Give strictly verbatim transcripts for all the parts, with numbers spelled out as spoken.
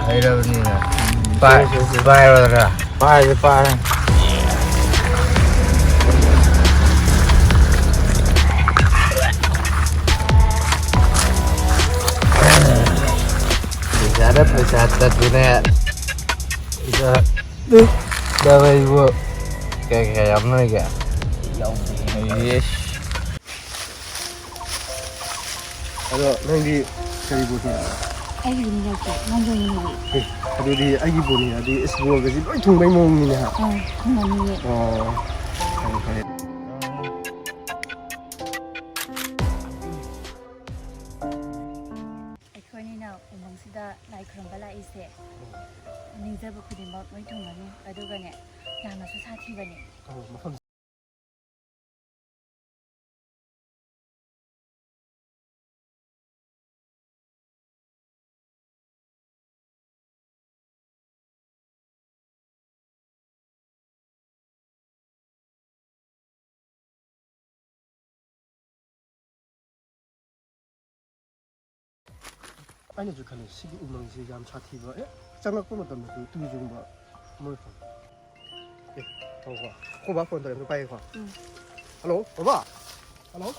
ꯍꯩꯔꯕꯅꯤꯅ꯫ ꯄꯥꯏ-, ꯄꯥꯏꯔꯣꯗꯅ꯫ ꯄꯥꯏꯔꯦ, ꯄꯥꯏꯔꯦ꯫ ꯄꯩꯁꯥꯗ ꯄꯩꯁꯥ ꯇꯠꯄꯅꯦ꯫ ꯄꯩꯁꯥ ꯇꯠꯇꯕ ꯑꯩꯕꯨ ꯀꯩ ꯀꯩ ꯌꯥꯝ ꯅꯣꯏꯒꯦ? ꯌꯥꯎꯗꯦ꯫ ꯑꯗꯣ ꯅꯪꯗꯤ ꯀꯔꯤ ꯕꯣꯜ ꯁꯥꯟꯅꯕ? ꯑꯩꯒꯤꯗꯤ ꯅꯠꯇꯦ, ꯅꯪꯒꯤ ꯑꯣꯏꯅ ꯍꯥꯏꯌꯨ꯫ ꯑꯦ, ꯑꯗꯨꯗꯤ ꯑꯩꯒꯤ ꯕꯣꯜꯅꯤ ꯍꯥꯏꯗꯤ, ꯏꯁ, ꯕꯣꯜꯒꯁꯤ ꯂꯣꯏ ꯊꯨꯡꯕꯩ ꯃꯑꯣꯡꯅꯤꯅꯦ, ꯍꯥ? ꯑꯥ, ꯊꯨꯡꯍꯟꯅꯤꯡꯉꯦ꯫ ꯑꯣ, ꯐꯔꯦ, ꯐꯔꯦ꯫ ꯑꯩꯈꯣꯏꯅꯤꯅ ꯎꯃꯪꯁꯤꯗ ꯂꯥꯏ ꯈꯨꯔꯨꯝꯕ ꯂꯥꯛꯏꯁꯦ, ꯅꯤꯡꯖꯕ ꯈꯨꯗꯤꯡꯃꯛ ꯂꯣꯏ ꯊꯨꯡꯒꯅꯤ, ꯑꯗꯨꯒꯅꯦ, ꯌꯥꯝꯅꯁꯨ ꯁꯥꯊꯤꯕꯅꯦ꯫ ꯑꯧ, ꯃꯐꯝ ꯑꯩꯅꯁꯨ ꯈꯜꯂꯦ, ꯁꯤꯒꯤ ꯎꯃꯪꯁꯤ ꯌꯥꯝ ꯁꯥꯊꯤꯕ, ꯍꯦꯛ ꯆꯪꯉꯛꯄ ꯃꯇꯝꯗꯁꯨ ꯇꯨ ꯆꯨꯡꯕ ꯃꯣꯏ ꯐꯪ-, ꯑꯦ, ꯇꯧꯀꯣ꯫ ꯑꯩꯈꯣꯏ ꯕꯥ ꯐꯣꯟ ꯇꯧꯔꯦ, ꯑꯝꯇ ꯄꯥꯏꯒꯦꯀꯣ꯫ ꯎꯝ꯫ ꯍꯜꯂꯣ, ꯕꯕꯥ꯫ ꯍꯜꯂꯣ꯫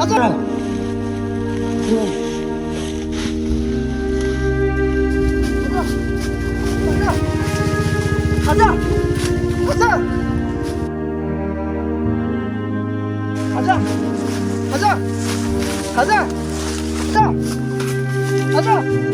가자! 가자! 가자! 가자! 가자! 가자!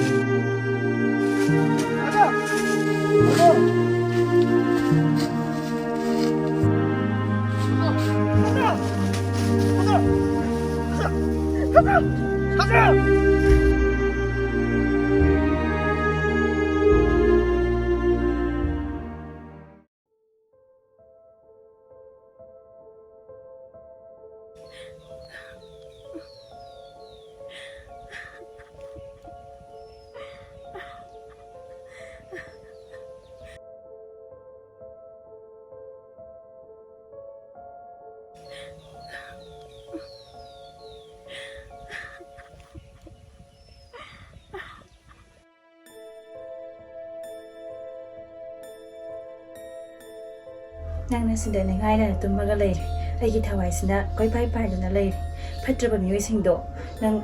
ꯅꯪꯅ ꯁꯤꯗ ꯅꯤꯡꯉꯥꯏꯗꯅ ꯇꯨꯝꯃꯒ ꯂꯩꯔꯦ꯫ ꯑꯩꯒꯤ ꯊꯋꯥꯏꯁꯤꯅ ꯀꯣꯏꯄꯥꯏ ꯄꯥꯏꯗꯨꯅ ꯂꯩꯔꯦ꯫ ꯐꯠꯇ꯭ꯔꯕ ꯃꯤꯑꯣꯏꯁꯤꯡꯗꯣ ꯅꯪ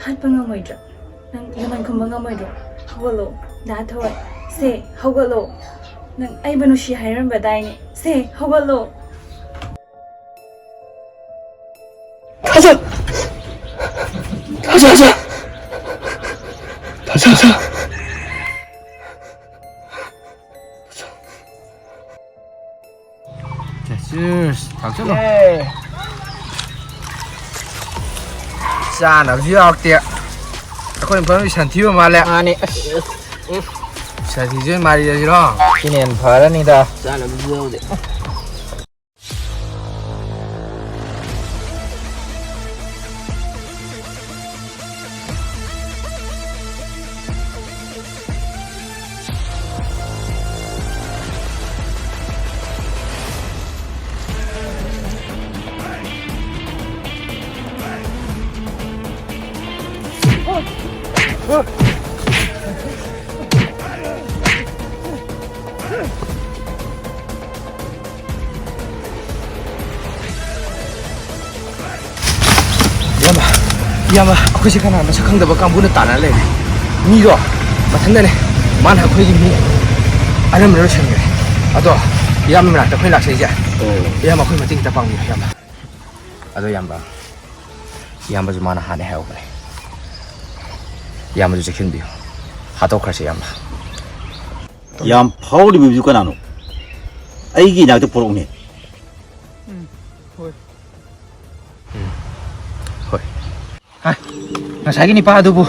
ꯍꯥꯠꯄ ꯉꯝꯃꯣꯏꯗ꯭ꯔꯣ? ꯅꯪ ꯂꯃꯟ ꯈꯨꯝꯕ ꯉꯝꯃꯣꯏꯗ꯭ꯔꯣ? ꯍꯧꯒꯠꯂꯣ, ꯗꯥ ꯊꯋꯥꯏ꯫ ꯁꯦ, ꯍꯧꯒꯠꯂꯣ꯫ ꯅꯪ ꯑꯩꯕꯨ ꯅꯨꯡꯁꯤ ꯍꯥꯏꯔꯝꯕꯗꯥꯏꯅꯦ? ꯁꯦ, ꯍꯧꯒꯠꯂꯣ꯫ ꯊꯥꯖ! ꯊꯥꯖ, ꯊꯥꯖ! ꯊꯥꯖ, ꯊꯥꯖ! ꯆꯦꯁ, ꯊꯛꯆꯜꯂꯣ꯫ ꯆꯥꯅꯕꯁꯨ ꯌꯥꯎꯔꯛꯇꯦ꯫ ꯑꯩꯈꯣꯏ ꯃꯐꯝꯗꯤ ꯁꯟꯊꯤꯕ ꯃꯥꯜꯂꯦ꯫ ꯃꯥꯅꯦ꯫ ꯑꯁ꯫ ꯁꯟꯊꯤꯁꯦ ꯑꯣꯏꯅ ꯃꯥꯔꯤꯔꯁꯤꯔꯣ? ꯁꯤꯅ ꯍꯦꯟꯅ ꯐꯔꯅꯤꯗ꯫ ꯆꯥꯅꯕꯁꯨ ꯌꯥꯎꯗꯦ꯫ ꯏꯌꯥꯝꯕ, ꯑꯩꯈꯣꯏꯁꯦ ꯀꯅꯥ ꯃꯁꯛ ꯈꯪꯗꯕ ꯀꯥꯡꯕꯨꯅ ꯇꯥꯟꯅ ꯂꯩꯔꯦ꯫ ꯃꯤꯗꯣ ꯃꯊꯟꯇꯅꯦ, ꯃꯥꯅ ꯑꯩꯈꯣꯏꯒꯤ ꯃꯤ ꯑꯅꯝꯕꯅ ꯂꯣꯏꯁꯟꯈ꯭ꯔꯦ꯫ ꯑꯗꯣ ꯏꯌꯥꯝꯕ ꯃꯅꯥꯛꯇ ꯑꯩꯈꯣꯏ ꯂꯥꯛꯆꯩꯁꯦ꯫ ꯑꯣ꯫ ꯏꯌꯥꯝꯕ, ꯑꯩꯈꯣꯏ ꯃꯇꯦꯡ ꯈꯤꯇ ꯄꯥꯡꯕꯤꯌꯨ ꯏꯌꯥꯝꯕ꯫ ꯑꯗꯣ ꯏꯌꯥꯝꯕ, ꯏꯌꯥꯝꯕꯁꯨ ꯃꯥꯅ ꯍꯥꯟꯅ ꯍꯥꯏꯍꯧꯕꯅꯦ꯫ ꯏꯌꯥꯝꯕꯁꯨ ꯆꯦꯛꯁꯤꯟꯕꯤꯌꯨ꯫ ꯍꯥꯠꯇꯣꯛꯈ꯭ꯔꯁꯦ ꯏꯌꯥꯝꯕ꯫ ꯌꯥꯝ ꯐꯥꯎꯔꯤꯕ ꯃꯤꯗꯨ ꯀꯅꯥꯅꯣ? ꯑꯩꯒꯤ ꯏꯅꯥꯛꯇ ꯄꯨꯔꯛꯎꯅꯦ꯫ ꯎꯝ, ꯍꯣꯏ꯫ ꯎꯝ, ꯍꯣꯏ꯫ ꯍꯥꯏ, ꯉꯁꯥꯏꯒꯤ ꯅꯤꯄꯥ ꯑꯗꯨꯕꯨ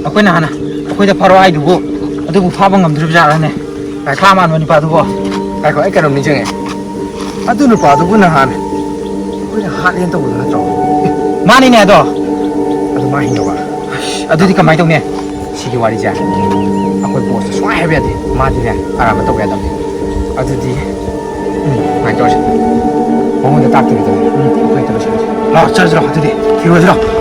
ꯑꯩꯈꯣꯏꯅ ꯍꯥꯟꯅ ꯑꯩꯈꯣꯏꯗ ꯐꯥꯔꯣ ꯍꯥꯏꯗꯨꯕꯨ ꯑꯗꯨꯕꯨ ꯐꯥꯕ ꯉꯝꯗ꯭ꯔꯤꯕ ꯖꯥꯠꯂꯅꯦ? ꯂꯥꯏꯈ꯭ꯋꯥ ꯃꯥꯟꯕ ꯅꯤꯄꯥꯗꯨꯕꯣ꯫ ꯉꯥꯏꯈꯣ, ꯑꯩ ꯀꯩꯅꯣꯝ ꯅꯤꯡꯁꯤꯡꯉꯦ꯫ ꯑꯗꯨ ꯅꯨꯄꯥꯗꯨꯕꯨ ꯅꯍꯥꯟ ꯑꯩꯈꯣꯏꯅ ꯍꯥꯠꯂꯦꯅ ꯇꯧꯕꯗꯣ ꯅꯠꯇ꯭ꯔꯣ? ꯃꯥꯅꯤꯅꯦ ꯑꯗꯣ꯫ ꯑꯗꯨ ꯃꯥ ꯍꯤꯡꯉꯕ? ꯑꯁ, ꯑꯗꯨꯗꯤ ꯀꯃꯥꯏꯅ ꯇꯧꯅꯤ? ꯁꯤꯒꯤ ꯋꯥꯔꯤꯁꯦ ꯑꯩꯈꯣꯏ ꯕꯣꯁꯇ ꯁꯨꯡꯍꯥꯏ ꯍꯥꯏꯕ ꯌꯥꯗꯦ꯫ ꯃꯥꯗꯤꯅꯦ ꯑꯔꯥꯟꯕ ꯇꯧꯕ ꯌꯥꯗꯕꯅꯦ꯫ ꯑꯗꯨꯗꯤ, ꯎꯝ, ꯁꯨꯃꯥꯏꯅ ꯇꯧꯔꯁꯤ꯫ ꯃꯉꯣꯟꯗ ꯇꯥꯛꯇꯕꯤꯗ, ꯎꯝ, ꯑꯩꯈꯣꯏ ꯍꯦꯛꯇ ꯂꯣꯏꯁꯤꯜꯂꯁꯤ꯫ ꯂꯥꯛꯑꯣ, ꯆꯠꯂꯁꯤꯔꯣ ꯑꯗꯨꯗꯤ? ꯊꯤꯔꯨꯔꯁꯤꯔꯣ?